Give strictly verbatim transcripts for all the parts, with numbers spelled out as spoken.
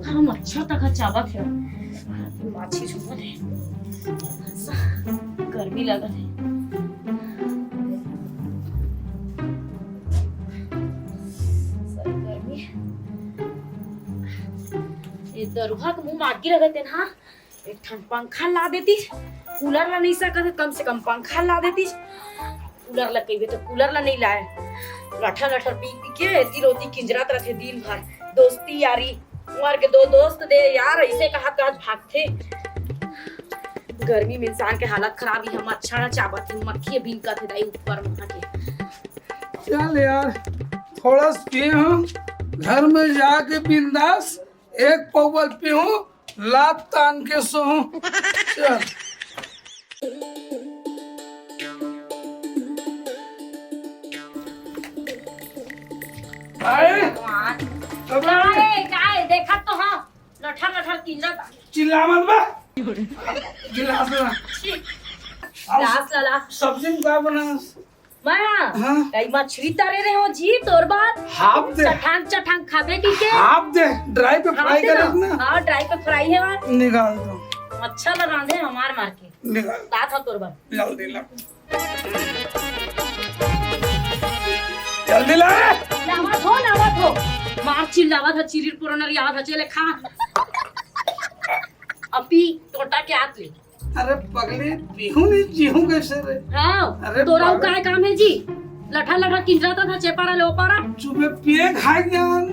हाँ, मच्छर तक ह चाबत हे। माछी छुपत हे। गर्मी लगत हे। सही गर्मी। ये दरुहा के मुंह मागी लगत हे ना। एक ठन पंखा ला देती, कूलर ला नहीं सकत हे, कम से कम पंखा ला देती। कूलर ला कहिबे तो कूलर ला नहीं लाए। लठर लठर पी पी के एती ओती किंजरत रथे दिन भर। दोस्ती यारी मर के दो दोस्त दे यार, ऐसे कहत कहत भागथे। गर्मी में इंसान के हालत खराब ही है, मच्छर चाबत हे, मक्खी भिनकत हे दाई ऊपर मुहा के। चल यार, थोड़ा सा पी हूँ, घर में जाके बिंदास एक पौवा पी हूँ, लात तान के सोहूं। चल। आए? भगवान। अब काय, काय? देखत तो हाँ, लठर लठर किंजरत। चिल्ला मत बा। गिलास ला। छी। आओ। गिलास ला ला। सब्जी में का बना? मैं? हाँ। कई मछली तरे रहे हो जी, तोर बात। हाफ दे। चटांग चटांग खाबे की के? हाफ दे, ड्राई पे हाफ फ्राई दे कर ना। रख ना। हाँ, ड्राई पे फ्राई है बात। निकाल दो। अच्छा ला रांधे हमार मार के। निकाल। तात हा तोर बात। जल्दी ला। जल्दी ला। लावत हो, लावत हो। मार चिल्लावत ह, चिरिर पुरनर याद ह, चले खा। अपी टोटा के आत ले। अरे पगली, पीहू नहीं जीहू कैसे रे? हाँ, अरे तोरा पागल। काय काम है जी? लठा लठा किंजराता था, चेपारा ले ओपारा। चुपे पिए खाए ज्ञान,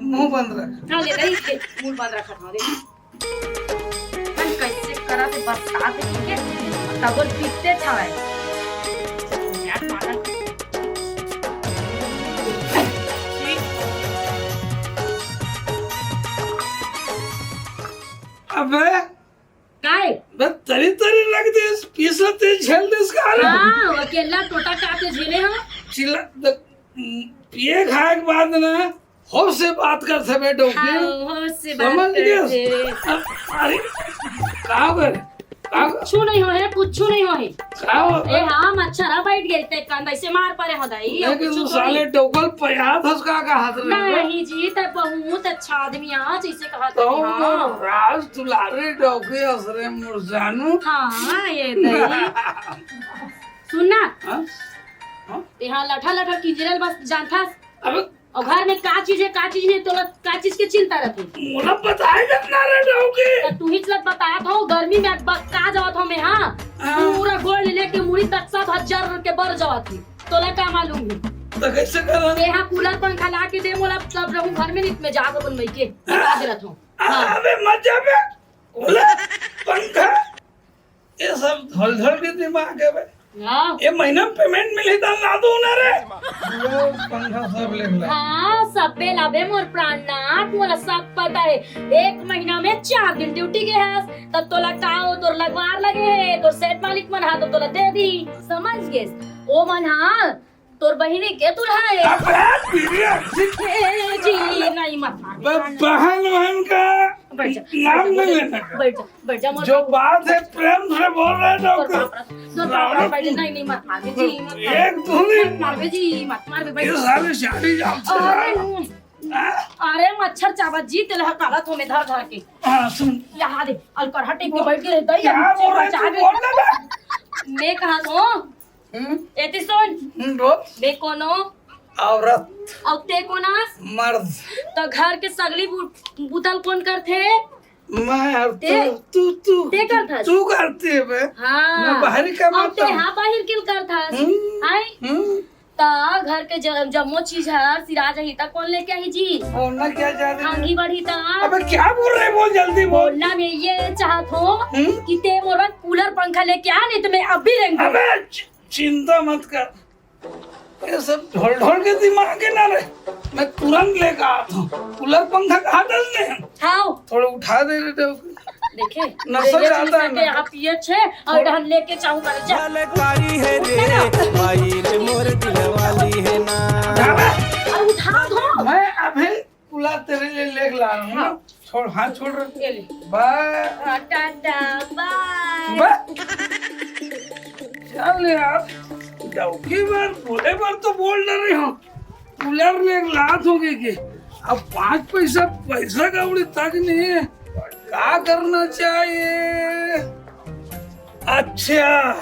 मुंह बंद रख। हाँ, ले रही, ले, मुंह बंद रखा था, देख। मन कैसे करा थे बरसात के, तब और पीते छावे। यार, पागल। अबे, काय? बे तरी तरी रख दे, पीस ते झेल दे इसका। हाँ, अकेला टोटा का के झेले हम। चिल्ला, द-, पिए खाए के बाद ना, होश से बात कर सबे डौकी। हाँ, होश से बात समझ कर गए? से। अरे, का बर? का बर? कुछ नहीं हो है, कुछ नहीं हो है। का हो? ए, हाँ, मच्छर बैठ गए ते कंधा से मार परे हो दाई, लेकिन कुछ तू तो साले नहीं। डौकल पया था, उसका का हाथ रहे हो? नहीं जी, ते बहुत अच्छा आदमी आ, जैसे कहा था तो कि हाँ। राज दुलारे डौकी असरे मुरझानू। हाँ, ये दाई। सुन ना। हाँ? हाँ? ते हाँ लठा लठा किंजरल बस जानथस। अबे और घर में का चीज है, का चीज नहीं, तोला का चीज के चिंता रहती? मोला बताए जतना रे डौकी। तो तू ही चलत बतात हो, गर्मी में अब का जावत हो मैं, हाँ? हाँ। पूरा गोड़ ले लेके मुड़ी तक सात हजार के बर जावत ही। तोला का मालूम है? तो कैसे करा? ते हाँ कूलर पंखा ला के दे मोला, तब रहूं घर में, नित में जाके अपन मई के बता दे रहत हूँ। हाँ। अबे मत जा बे। कूलर पंखा ये सब धड़ धड़ के दिमाग है बे। हाँ। ये महीना में पेमेंट मिली त ला दो ना रे। पूरा पंखा सब ले ला। हाँ, सब पे लाबे मोर प्राणनाथ, मोला सब पता है। एक महीना में चार दिन ड्यूटी के हस, तब तोला का हो, तोर लगवार लगे है, तोर सेठ मालिक मन हा तो तोला दे दी, समझ गेस? ओ मन हा तोर बहिनी के दुल्हा है। अबे, तेरी अच्छी ए, जी, नहीं, मत मार। ब-, बहन, बहन का बैठ जा, नाम बैठ जा, नहीं लेना। बैठ जा, बैठ जा, मोर जो बाबू। बात है, प्रेम से बोल रहे हैं, तोर डॉक्टर। बाप रे, तोर बाप रे, बैठ जा, नहीं, नहीं, मत मार बे जी, मत मार। एक धुनी। मत मार बे जी, मत मार बे, बैठ ये जा। सारे शादी जाम से अरे, यार। हाँ? अरे, मच्छर चाबत जी, तेल हकालत हो में धर धर के। हाँ, सुन। यहाँ दे, अलकरहा टेक के बैठ के रहता है, क्या बोल रहे तू? बोल ना बे। मैं कहा तो हम्म? एती सुन। हम्म, बोल। बे कोनो औरत। अउ ते कोन आस? मर्द। तो घर के सगली बु-, बुतल कोन करथे? मैं और ते? तू, तू, तू। ते करथस? तू करती है बे। हाँ। मैं बाहरी कमाता हूँ। अउ ते हाँ बाहिर किल करथस? हम्म। हाय? हम्म। ता घर के ज-, जम्मो चीज हर सिरा जाही ता कोन लेके आही जी? बोलना क्या चाहती है? आगी बढ़ी ता? अबे क्या बोल रहे, बोल जल्दी बोल। बोलना मैं ये चाहत हूँ हम्म? कि ते मोर बर कूलर पंखा लेके आ, नहीं तो मैं अभी रेंग दूँ। अबे चि-, चिंता मत कर, ये सब ढोल ढोल के दिमाग है ना रे, मैं तुरंत लेके आता हूँ। कूलर पंखा कहा था उसने? हाँ। थोड़ा उठा दे रे डौकी। देखे, नशा ये ज्यादा चीज है के ना। यहाँ पिए छे और हम लेके चाहूँ कर जा। झलकारी है रे, उठा ना। भाई रे मोर दिलवाली है ना। अबे, और उठा दो। मैं अभी कूलर तेरे लिए लेके ला रहा हूँ ना। हाँ। छोड़, हाथ छोड़ रहे। ये ले। बाय। हाँ, टाटा, बाय। बा-, चल यार, डौकी बार बोले बार तो बोल डरे हो। कूलर में एक लात हो गई कि अब पाँच पैसा, पैसा कौड़ी तक नहीं, का करना चाहिए? अच्छा,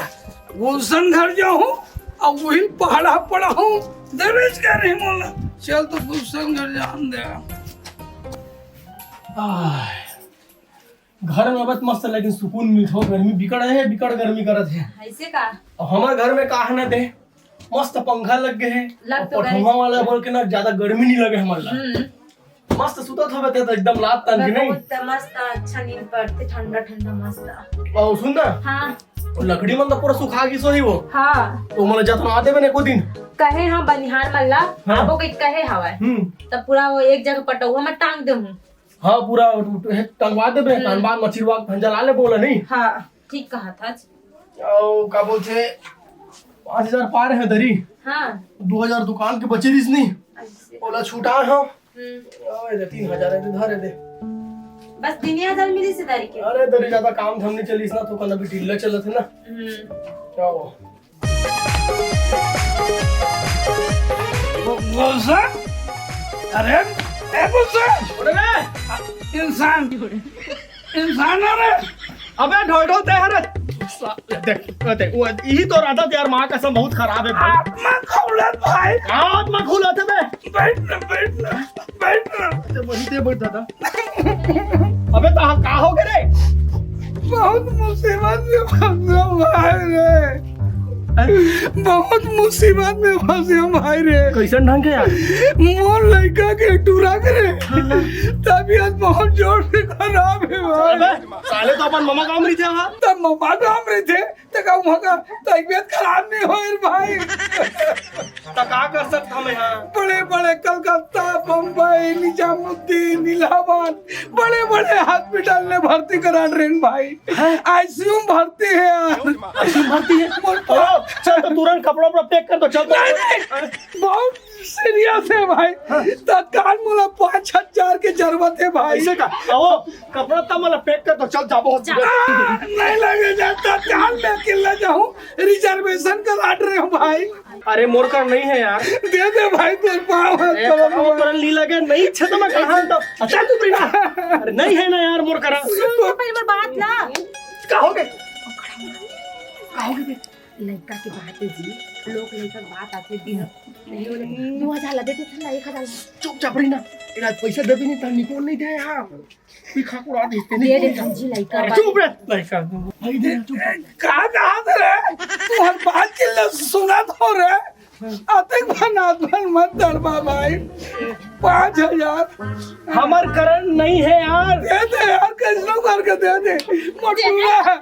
गुलशन घर जाहूँ अउ वही पहाड़ा पड़हूँ, देवेश करिस मोला। चल तो गुलशन घर जान दे। आह, घर में अबत मस्त लेकिन सुकून मिलत हे, गर्मी बिकट हे, बिकट गर्मी करत हे। ऐसे का? अब हमर घर में का हे ना दे, मस्त पंखा लग गे हे। लग तो गे। पठौहा वाला बोल के ना ज्यादा गर्मी नहीं लगे हमर ला। हम्म। मस्त सुतत होबे ते तो एकदम लात तान के नहीं। बहुत मस्त, अच्छा नींद पड़थे, ठंडा ठंडा मस्त। अउ सुन ना। हाँ। वो लकड़ी मन तो पूरा सुखा गिस होही वो। हाँ। तो मोला जतना देबे ना एको दिन। कहे हाँ बनिहार मन ला, हाँ। आबो के कहे हवय। हम्म। तब पूरा वो एक जगह पटौहा में टांग देहूँ। हाँ, पूरा टंगवा देबे, हम्म। तहन बाद म चिरवा के तहन जला लेबो ओला, नहीं? हाँ, ठीक कहा था। अउ का बोलथे, पाँच हजार पार हे दरी। हाँ। दू हजार दुकान के बचे रिहिस नहीं। ऐसे। ओला छुटा हो। हम्म। ओए दे, तीन हजार हे दे, धरे दे। बस तीन हजार मिलिस हे दरी के। अरे दरी ज्यादा काम धाम नहीं चलिस ना, तो कल अभी ढीला चलत हे ना। हम्म। क्या हुआ? गु-, गुलशन? अरे, ए गुलशन! उठ बे! इंसान, इंसान है रे! अबे ढोल ढोल ते हरे! सा-, देख, देख, वो, यही तो रहता यार, माँ कसम बहुत खराब है भाई। आत्मा खौलत भाई। आत्मा खौलत है बे। बैठ ना, बैठ ना, बैठ ना। अबे वही दे बैठ दादा। अबे तो का हो गे रे? बहुत मुसीबत में फंसे भाई रे। बहुत मुसीबत में फंसे भाई रे। कैसन ढंग के यार? मोर लड़का के टूरा करे। तबीयत बहुत जोर से खराब है भाई। अबे साले तो अपन ममा गाँव में रहिथे वहाँ। तब ममा गाँव में रहिथे। त का वहाँ का तबीयत खराब नहीं होय रे भाई। त का कर सकत हन यहाँ? बड़े बड़े कलकत्ता, बम्बई, निजामुद्दीन, इलाहाबाद, बड़े बड़े हॉस्पिटल में भर्ती करा रहे हैं भाई। हैं? आईसीयू में भर्ती है यार। आईसीयू में भर्ती है? बोल ओ, चल तो तुरंत कपड़ा वपड़ा पैक कर दो, चल तो। नहीं, नहीं, बहुत सीरियस है भाई। हाँ। तत्काल मोला पाँच हजार के जरूरत है भाई। ऐसे का? आओ, कपड़ा तो मोला पैक कर दो, चल जाबो हॉस्पिटल। आ, नहीं लगे जा, तत्काल मैं अकेला जाहूँ, रिजर्वेशन करा रहे हूँ भाई। अरे मोर करा नहीं है यार। दे दे भाई, तेरे पाँव हाथ ए, पकड़ पाँव लूँ। पकड़ ली लगे, नहीं छे तो मैं कहाँ तो। अच्छा तू बिना। अरे नहीं है ना यार मोर करा। सुन तो पहले मोर बात ला। का हो गे? का हो गे बे? लइका के बात है जी, लोग लइका के बात आथे दिन। नहीं बोले, दो हजार ला देते थे ना, एक हजार ला। चुपचाप रही ना, एला पैसा देबे नहीं त निकोल नहीं दे यहाँ। कोई खाकुड़ा देते दे नहीं। दे धन जी लइका अरे बात। चुप रह। लइका। भाई दे, चुप रह। का कहा थे रे? तुम्हार बात के लिए सुना था रे। अतेक भन आत्मन मत तड़पा भाई। पाँच हजार। हमर करा नहीं है यार। दे दे यार, कैसनो करके दे दे। मोटूरा,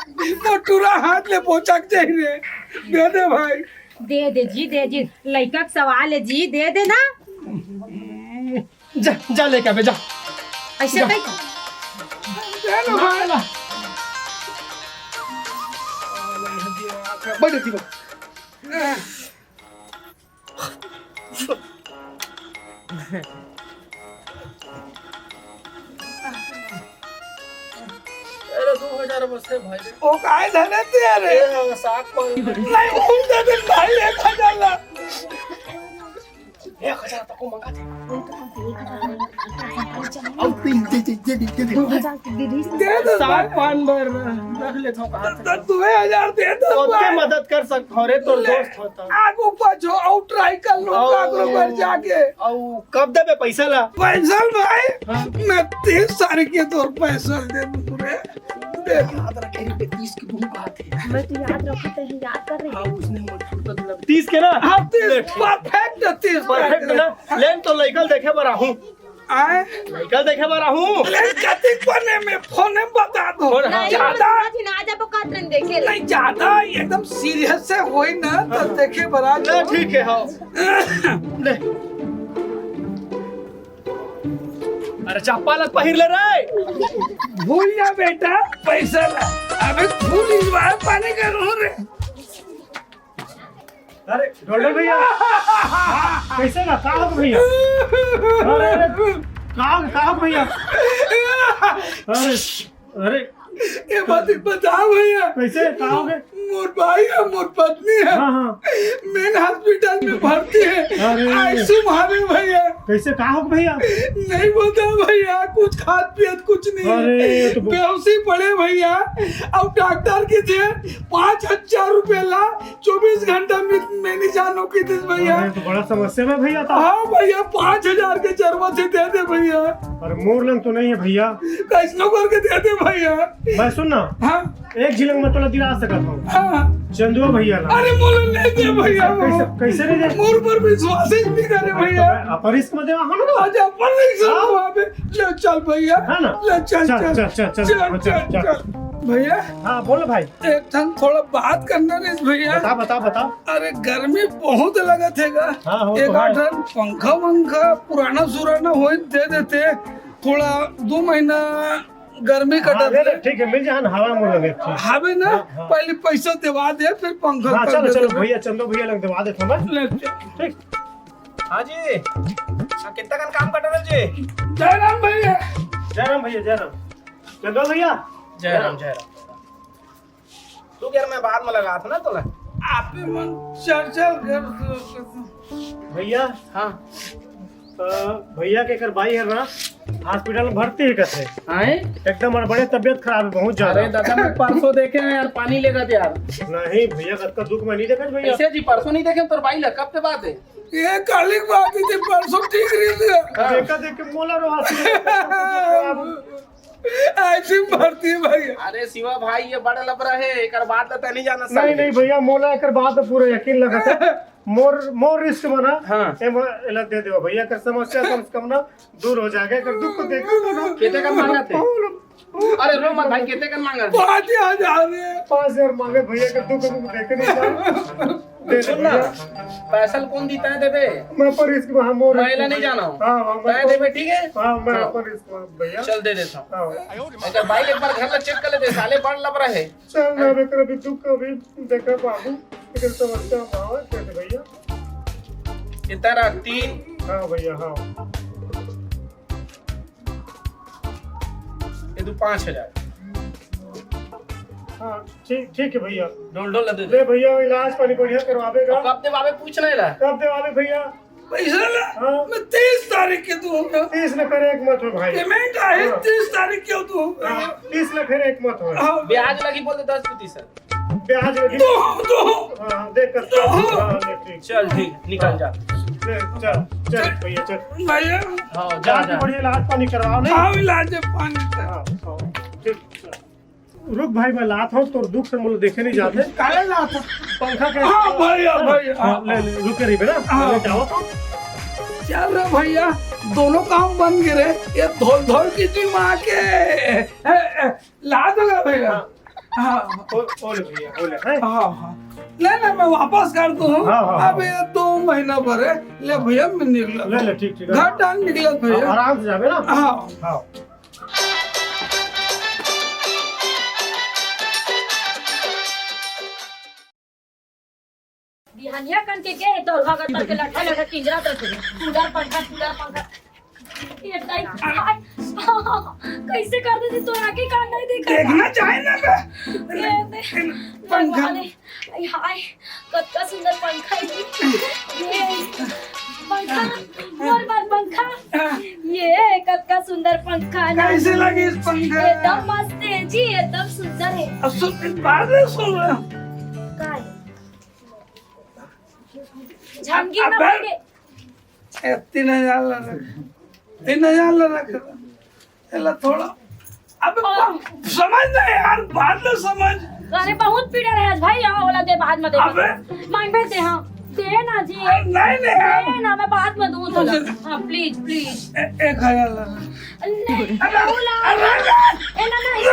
मोटूरा हाथ ले पोछा के चाहिए रे। दे दे भाई। दे दे जी, दे जी। लइका के सवाल है जी, दे दे ना। जा, जा लेके आबे, जा। ऐसे जा। कहीं का? दे दे भाई। बैठ, बैठ। अरे, दो हजार बस है भाई। ओ, काय धरे ते रे? ए, हाँ, साग पान। नहीं, फूल दे दे भाई, एक हजार ला। एक हजार तक को मंगा दे। अब तीन, दे, दे, दे, दे, दे, दे। दो हजार के दे दे। दे दे साग भाई। पान बर रख ले तो कहा तो, तो दो हजार दे दे तो भाई। मदद कर सकता हूँ रे, तो ले। दोस्त होता। आगू पाछो अउ ट्राई कर लो, अउ, काकरो घर जाके। अउ कब देबे पैसा ला? पैसा भाई, हाँ। मैं तीस तारीख के तोर पैसा दे दूँ रे। दे दूँ। याद रखे रे, तीस की बहुत बात है। मैं तो याद रखते हैं, याद कर रही हूँ। हाँ, उसने मुझे फुर्सत दिला। तीस के ना? हाँ, तीस, ले, ठीक। परफेक्ट तीस। परफेक्ट ना? लेन तो लइका ल देखे बर आहूँ। आए? लइका देखे बर आहूँ। ले, कतिक बने में फोन में बता दो। फोन, हाँ। ज्यादा। आज ना जब कहत रहन देखे ले। नहीं, ज्यादा एकदम सीरियस से होई ना, तो देखे बर आ ले, जाओ। ठीक है, हाँ। ले। अरे, चप्पल पहिर ले रे। भूल जा बेटा, पैसा ला। अबे, फुल एंजॉय पानी करूँ रे। अरे, ढोलक भैया, कैसे ना? का हो भैया? अरे, अरे, का, का हो भैया? अरे, अरे, ये बात बता भैया। कैसे? का हो गए? मोर भाई है, मोर पत्नी है। हाँ, हाँ। मेन हॉस्पिटल में भर्ती है। अरे। आईसीयू में है भैया। कैसे? का हो गए भैया? नहीं बता भैया, कुछ खात पियत कुछ नहीं। अरे, ये तो ब- बेहोशी पड़े भैया। अब डॉक्टर के दे पाँच हजार रुपया ला, चौबीस घंटा में मैं नहीं जानू की दिस भैया। अरे, तो बड़ा समस्या में भैया था। हाँ भैया, पाँच हजार के जरूरत है, दे दे भैया। अरे, मोर लंग तो नहीं है भैया। कैसनो करके दे दे भैया। मैं सुन ना। हाँ। एक झिलंग में तोला दिला सकत हूँ। हाँ। चंदुआ भैया ला। अरे, मोला नहीं दे भैया, वो। कैसे, कैसे नहीं दे? मोर पर विश्वास ही नहीं करे भैया। अपन रिस्क में देवा हम ना। अच्छा, अपन रिस्क हाँ। में वहाँ पे। ले चल भैया। है ना? ले चल, चल, चल। चल, चल, चल, चल, चल, चल, चल। चल। भैया। हाँ, बोलो भाई। एक ठन थोड़ा बात करना रहिस भैया। बता, बता, बता। अरे, गर्मी बहुत लगत हे गा। हाँ, वो तो एक है। आध ठन पंखा वंखा पुराना सुराना होय दे देते, थोड़ा दो महीना गर्मी हाँ, कटत ले, ले। ठीक है, मिल जाए ना, हवा में लगे, ठीक। हवे ना, हाँ, हाँ। पहले पैसा देवा दे, फिर पंखा हाँ, कर चलो, दे चलो, दे। भैया, चंदू भैया लग देवा देता हूँ मैं। ले, चल। ठीक। हाँ जी, हाँ, कितना कन काम कटत हे जी? जय राम भैया। जय राम भैया, जय राम। चंदू भैया। जय राम, जय राम। तू कह रहा, मैं बाद में लगा था ना तोला। आप ही मन चर्चा कर। भैया। हाँ। अ, भैया के एकर बाई है ना, हॉस्पिटल में भर्ती है कथे। हाँ? एकदम बड़े तबियत खराब है, बहुत ज्यादा। अरे दादा, मैं परसों देखे हैं यार, पानी लेगा यार। नहीं भैया, कतका दुख मैं नहीं देखा भैया। कैसे जी, परसों नहीं देखे तोर बाई ला, कब के बात है? ये काली बात है जी, परसों ठीक रही थी। हाँ। देखा देख के मोला रो हॉस्पिटल में तबियत खराब है। ऐसी भर्ती भैया। अरे शिवा भाई, ये बड़ा लफड़ा है, एकर बात तो तै नहीं जाना नहीं, साले। नहीं भैया, मोला एकर बात पे पूरा यकीन लगा था। मोर, मोर रिस्क बना। हाँ। ए, मोर, एला दे देवा भैया, एकर समस्या कम से कम ना दूर हो जाएगा, एकर दुख को देख के ना। केते कन मांगत हे? अरे रो मत भाई, केते कन मांगत हे? पाँच हजार है। पाँच हजार मांगे भैया, एकर दुख को देख के नहीं जा। दे दे सुन ना, भैया। पैसा कौन देता है देबे? मैं पर रिस्क में, हाँ, मोर मैं रिस्क एला में। नहीं जाना हूँ। हाँ, हाँ, मैं तै पर देबे, ठीक है? हाँ, मैं हाँ। पर रिस्क में, भैया। चल दे देता हूँ। हाँ। एकर बाई एक बार घर ला चेक कर लेते, साले बड़ लफड़ा है। चल ना, हाँ। एकर अभी दुख अभी देखा बाबू, एकर समस्या ना हो, कैसे भैया? कितना रहा? तीन? हाँ भैया, हाँ। ये दो पाँच हजार। हाँ, ठीक, ठीक है भैया। डोल डोल दे दे। ले भैया, इलाज पानी बढ़िया करवावे का। और कब देवावे पूछ ना ला। कब देवावे भैया? पैसा ला, हाँ। मैं तीस तारीख के दूंगा। तीस न करे एक मत हो भाई। पेमेंट आए हाँ। तीस तारीख के दूंगा। हाँ, तीस न करे एक मत हो। हाँ। ब्याज लगी बोल दे दस प्रतिशत। ब्याज लगी। दो, दो। हाँ, देख कर। दो। हाँ, देख ठीक। चल ठीक, निकल जा। ले, चल, चल भैया, चल। भैया। हाँ, जा, जा। बढ़िया इलाज पानी करवाओ, नहीं? हाँ, इलाज पानी कर। हाँ, हाँ, ठीक, चल। रुक भाई, मैं लात हूँ, तोर दुख से मोला देखे नहीं जाते। काहे लात हूँ? पंखा के हाँ भैया, भैया। हाँ, ले, ले, रुक के रही बेटा। हाँ। ले, जाओ तो। चल रे भैया, दोनों काम बन गए रे। ये धोल धोल की दिमाग के। ए, ए, लात होगा भैया। हाँ। हाँ। ओ, ओ ले भैया, ओ ले, हैं? हाँ, हाँ। ले, ले, मैं वापस कर दूँ। हाँ, हाँ, हाँ। अब ये दो महीना भर है। ले भैया, मैं निकला। ले, ले, ठीक, ठीक है। घर टाइम निकला भैया। आराम से जाबे ना। हाँ। हाँ। बिहनिया कन के गे हे, तो भगत के लट्ठा लट्ठा किंजरत रथे। कूलर पंखा, कूलर पंखा। ये ताई, हाय, कैसे कर देती तोरा के कान नहीं देखा? देखना चाहे ना बे। ये दे, पंखा। भगवान, हाय, कतका सुंदर पंखा है। ये पंखा, मोर बर पंखा। ये कतका सुंदर पंखा ना। कैसे लगी इस पंखा? एकदम मस्त है जी, एकदम सुंदर है। अब सुन, बाद में सुन। का है? झमकी ना अबे। बोल के। ए, तीन हजार ला रख। तीन हजार ला रख। एला थोड़ा। अबे, और समझ ना यार, बाद में समझ। अरे, बहुत पीड़ा रहे आज भाई, आओ, ओला दे, बाद में दे। अबे। मांग भेज दे, हाँ। दे ना जी। अरे, नहीं, नहीं यार। दे ना, मैं बाद में दूँ तोला। हाँ, प्लीज, प्लीज। ए-, एक हजार ला रख। नहीं, अबे, ओला। अरे, अरे। ए, ना, नहीं।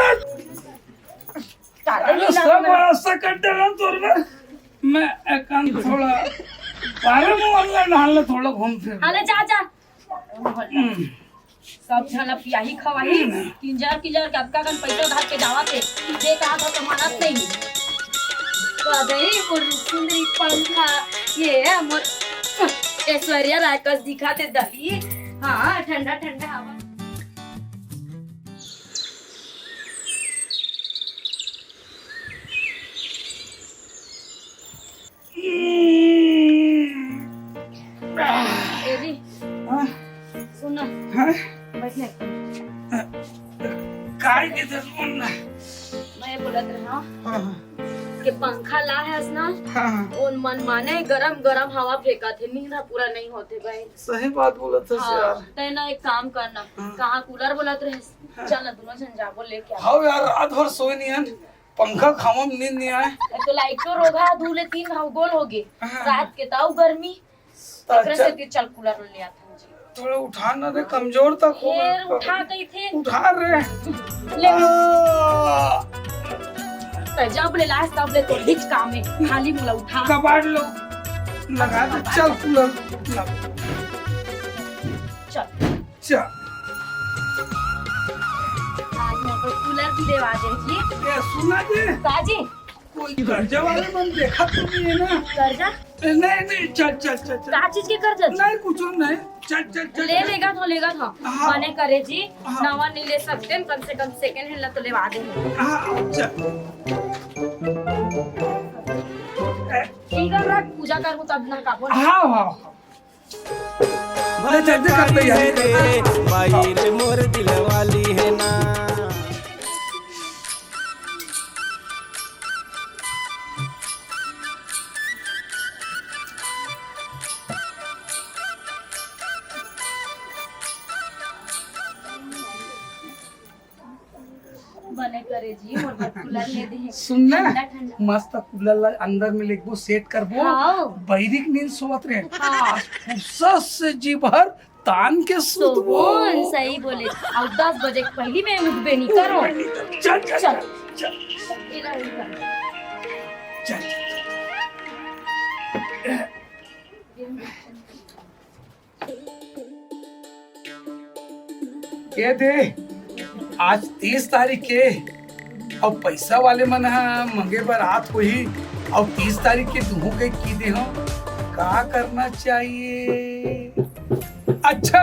अरे, सब रास्ता कट रहा तोर में। मैं एकांत थोड़ा बारे में वाला ढाल ले, थोड़ा घूम फिर। अरे, जा, जा। हम्म। सब झन अब पियाही खवाही, किंजर किंजर के अतका कन पैसा धर के जावत हे, दे कहा था तो मानत नहीं। कदई मोर सुंदरी पंखा, ये मोर ऐश्वर्या राय कस दिखा थे दही। हाँ, ठंडा ठंडा हवा। काय के दे सुन ना। मैं बोलत रहा हाँ, हाँ। के पंखा ला है ना, हाँ, हाँ। उन मन माने गरम गरम हवा फेंकत हे, नींद ह पूरा नहीं होते भाई। सही बात बोलत हस हाँ, यार। तै ना एक काम करना, हाँ। कहाँ कूलर बोलत रहे, हाँ। चल ना दोनों जन जाबो लेके आ। हाँ यार, रात भर सोए नहीं हन, पंखा खावा में नींद नहीं आए। तो लाइट तो रोगा दू ले तीन घाव गोल हो गए, हाँ। रात के ताऊ गर्मी, एकरे सेती चल कूलर ले आथन जी। थोड़ा उठा ना रे, कमजोर तक हो फेर गया। उठा कइथे। उठा रे। ले। आ। त जब ले लास तब ले तो हिच काम है, खाली मुला उठा। कबाड़ लो। लगा दे, चल कूलर। चल। चल। आज मोर कूलर भी देवा दे जी। ए, सुना जी। का जी? कोई कर्जा वाले मन देखा तो नहीं है ना? कर्जा? ए, नहीं, नहीं, चल, चल, चल, चल। का चीज के कर्जा? नहीं, कुछ नहीं। चल, चल, चल, ले चल। लेगा तो लेगा था। हाँ। मने करे जी, हाँ। नवा नहीं ले सकते, कम से कम सेकंड हैंड ला तो लेवा दे। हाँ, चल। ठीक है, रख, पूजा करूँ तब ना का बोल। हाँ, हाँ, हाँ। भले जल्दी कर तैयारी। रे, बाहिर मोर दिलवाली है ना। बने करे जी, मोर बर कूलर ले दे। सुन ना, ठंडा, ठंडा। मस्त कूलर ला अंदर में लेगबो, सेट करबो। हाँ। बैरिक नींद सोवत रहे। हाँ। आज फुर्सत से जी भर तान के सुतबो। सुकून, सही बोले। अउ दस बजे के पहली मैं उठबे नहीं करो। चल, चल, चल। चल। इधर, इधर। चल, चल, चल। ये दे, आज तीस तारीख के, अउ पैसा वाले मन ह मंगे बर आत होही, अउ तीस तारीख के दुहू के की दे हो, का करना चाहिए? अच्छा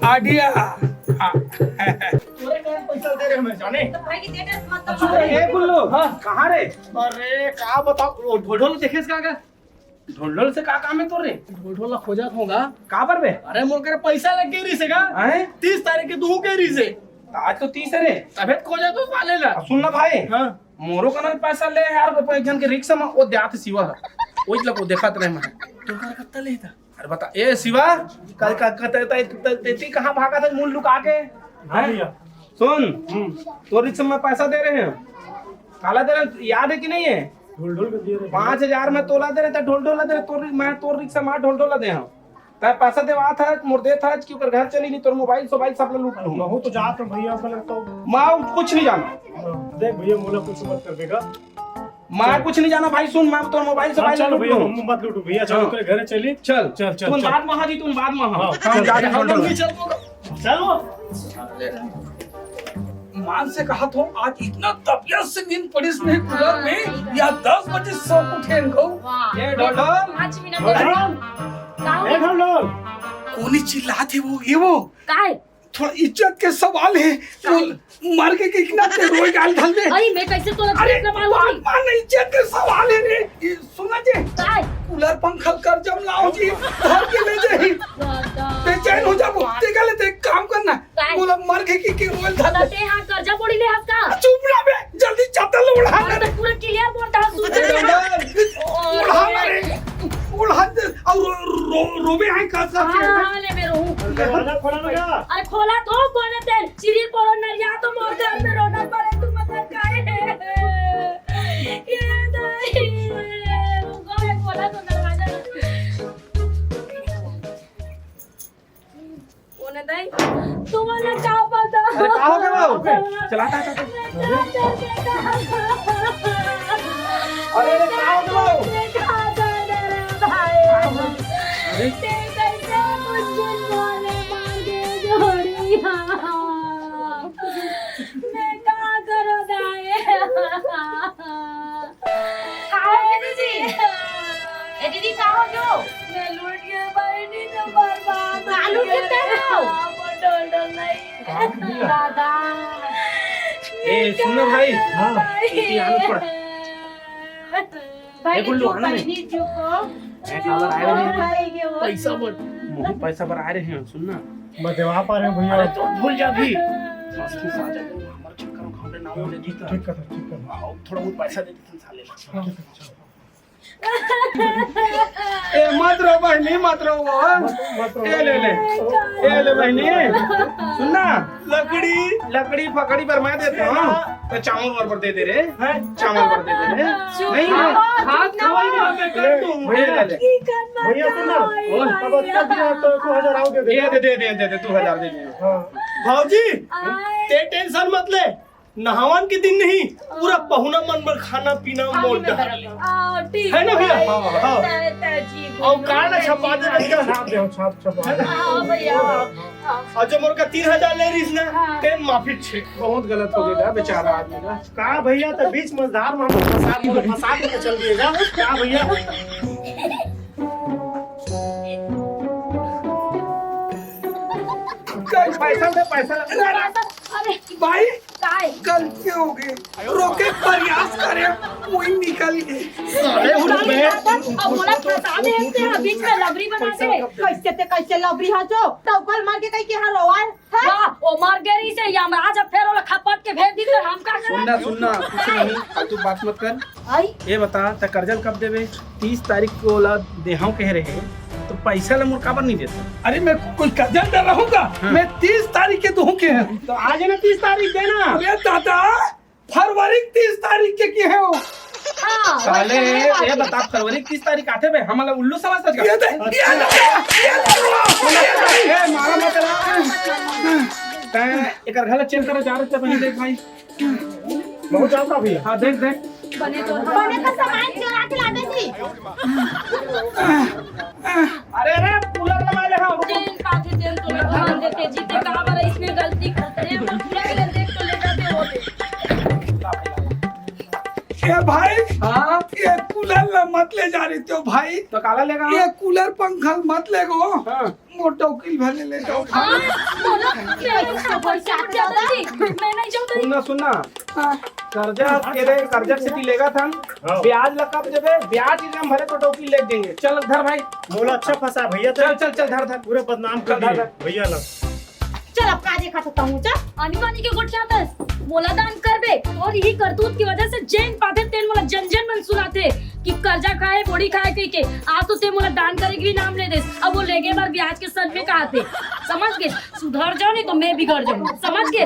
आइडिया। हाँ। तोरे कहाँ पैसा दे रहे मैं जाने? तो भाई की दे दे, मत तो चुप रह, ए गुल्लू, हाँ। कहाँ रे? अरे का बताओ, वो ढोल ढोल देखे इसका का? ढोल ढोल से का काम है तोर रे? ढोल ढोल ला खोजत होगा। का बर बे? अरे मोर करा पैसा लग गई रही से का? हैं? तीस तारीख के दुहू के रही से। आज तो तीस है रे। तबे तो खोजत हो साले ला। अब सुन ना भाई। हाँ। मोरो कना पैसा ले यार, वो एक झन के रिक्शा में वो देहात शिवा है। वही लोग को देखत रहे मैं। तोर करा कत्ता ले था? अरे बता, ए शिवा, कल का, का, ते, ते, ते, ते, ते कहाँ भागा था मुंह लुका के? हाँ हैं? भैया। सुन, हम्म। तोर रिक्शा में पैसा दे रहे हैं। काला दे रहे हैं, याद है कि नहीं है? ढोल ढोल के दिए रहे। पाँच हजार में तोला दे रहे, तो ढोल ढोल दे रहे, तोर, मैं तोर रिक्शा में ढोल ढोल दे हूँ। तै पैसा देवा था, मोर दे था, कि ओकर घर चली नहीं, तोर मोबाइल सोबाइल सब ले लूट लूँ। बहुत तो जात है भैया, अपन तो मैं कुछ नहीं जाना। हाँ, देख भैया, मोला कुछ मत कर देगा। मैं कुछ नहीं जाना भाई, सुन, मैं तोर मोबाइल से हाँ, भाई चलो लूट भैया, लूँ। मत लूटो भैया, चलो हाँ। तेरे घरे चली। चल, चल, चल, तुम चल। बाद में हाँ जी, तुम बाद में हाँ। हाँ, हम चल, जाके चल, फोटो चल। चलो। मान से कहा तो आज इतना तबियत से नींद पड़ी इसमें कूलर में, या दस बजे सब उठे इनको। वाह। ये ढोल ढोल। पाँच मिनट ढोल ढोल। का हो? ए ढोल ढोल। कोनी चिल्लात हे वो, ये वो। काय? थोड़ा इज्जत के सवाल है। बोल, मर के कितना ते रोई गाल धल दे। अरे, मैं कैसे तोला अरे, इतना मालूम बात नहीं? मान ना, इज्जत के सवाल है रे। ये सुना जे। काय? कूलर पंखा कर जम लाओ जी, धर के ले जाही। दादा। बेचैन हो जाबो। ते का ले ते काम करना। काय? बोला, मर के की, की रोई धल दे। ते हाँ कर्जा बोड़ी ले हस का? चुप रह बे, जल्दी चादर ओढ़ा हाँ, ले। तो पूरा क्लियर बोलता हूँ, सुन अरे, ले। ओढ़ा ले रे, ओढ़ा दे। और रो, रो, रोबे है का सा? हाँ, हाँ, ले मैं रोऊँ। दरवाजा खोला ना क्या? अरे खोला तो, कोने तेल? चिरी पड़ो नरिया तो मोर घर में रोना पड़े, तू मतलब काहे है? ये दाई, रुको, ये खोला तो दरवाजा। कोने दाई? तुम्हारा क्या पता? अरे, का हो गया बाबू? चला, चला, चला। अरे, अरे, का हो गया बाबू? अरे? मैं का करो दाई? का हो गया दीदी? ए दीदी, का हो गयो? मैं लूट के बैठी तो बर्बाद का लूट के हो? ढोल ढोल नहीं। दादा। ए, सुन ना भाई। हाँ। ये आलू छोड़ा। भाई, ए, गुल्लू, आना नहीं। ए, खबर आए रहे हैं। पैसा बर। मोहन पैसा बर आए रहे हैं, सुन ना। मैं देवा पा रहे हैं भैया। अरे, तो भूल जा भी। बस तू आ जा, तू हमर चक्कर में घावले ना हो ले, ठीक कर, ठीक कर। हाँ, थोड़ा बहुत पैसा दे दे साले ला। हाँ, ठीक है, चल। ए, मत रो बहिनी, मत रो वो। मत, मत रो। ए, ले, ले। ए, ले बहिनी। सुन ना, लकड़ी, लकड़ी फकड़ी बर मैं देता हूँ। तो चावल बर दे दे रे। हैं? चावल बर दे दे रे। चुप नहीं, रहो, हाथ चुप रहो। खोल दिया मैं कर दूँ। भैया, ले, ले। भैया, सुन ना। बोल। अब अच्छा दिया तो दो हजार और दे दे। ये दे, दे, दे, दे, दे, दो हजार दे दे। हाँ। भाजी, ते टेंशन मत ले। नहावन के दिन नहीं, पूरा पहुना मन बर खाना पीना मोर डहर ले। हाँ, ठीक है ना भैया? है। हाँ, हाँ। तय, तय जी, और बोलो, कार्ड तय छपा जी, दे भैया। छाप दे, छाप, छपा दे। हाँ, भैया, हाँ, हाँ। और जो मोर का तीन हजार ले रहीस ना, हाँ। तेन माफी छे। बहुत गलत हो गया बेचारा आदमी का। का भैया, तो बीच मझधार में हम फंसा, फंसा के चल दिएगा। का भैया? कल पैसा दे, पैसा दे। अरे, भाई, काय? गलती हो गई, रोके के प्रयास करे, वही निकल गई। साले उठ बे। अब बोला फंसा दे, इसने बीच में लबरी बना दे। कैसे ते, कैसे लबरी हा जो? तो कल मार के कहीं के हाल हो आए? वाह, ओ मर गई से यमराज अब फेर ओला खपट के भेज दी तो हम का सुन ना, सुन ना, कुछ नहीं, तू बात मत कर। आई? ये बता, त कर्जा कब देबे? तीस तारीख को ओला देहव कहे रहे, तो पैसा ला मोर काबर नहीं देता? अरे, मैं कोई कर्जा दे रहूंगा? हाँ। मैं तीस तारीख के दूं के। तो आज है ना तीस तारीख देना। अरे दादा, फरवरी तीस तारीख के किहे हो? हाँ, साले, वही ये बात। बता, फरवरी तीस तारीख आथे बे, हमला उल्लू समझ ये दे, ये दे, ये दे, ये दे। ए, मारा मत ला। तैं एकर घर चेक करे जा रहे थे, बहिनी देख भाई। बहुत ज्यादा भैया। हाँ, देख, देख। बने तो बने का सामान चुरा के लाने थी। अरे, अरे, कूलर लगा ले, हाँ, रुको। तेल पाथे, तेल तो लगा देते, जीते का बार इसमें गलती करते हैं, हम अपने के लिए देख तो ले जाते होते। ए भाई, हाँ? ये कूलर ला मत ले जा रही थो भाई। तो काला लेगा? ये कूलर पंखा मत लेगो। हाँ। मोर डौकी ल भले ले जाओ। हाँ, बोलो, मैं नहीं जाऊँ दादा जी, मैं नहीं जाऊँ दादा जी। सुन ना, सुन ना। हाँ। कर्जा के दे, कर्जा से भी लेगा था। हाँ। ब्याज लगा देबे, ब्याज के हम भरे तो डौकी ले देंगे। चल धर भाई। मोला अच्छा फंसा भैया, चल, चल, चल, धर, धर। पूरा बदनाम कर चल, धर, दिए धर। भैया ला। चल, अब काजे खा सकता हूँ, चल। आनी बानी के गोठियाथस, मोला दान करबे। तोर यही करतूत की वजह से जेन पाथे तेन मोला जन जन मन सुनाथे कि कर्जा खाए, बोड़ी खाए कहि के। आज तो ते मोला दान करे के भी नाम ले देस, अब वो लेगे बर ब्याज के सर में कहाथे। समझ गे? सुधर जाओ, नहीं तो मैं बिगड़ जाऊँ। समझ गे?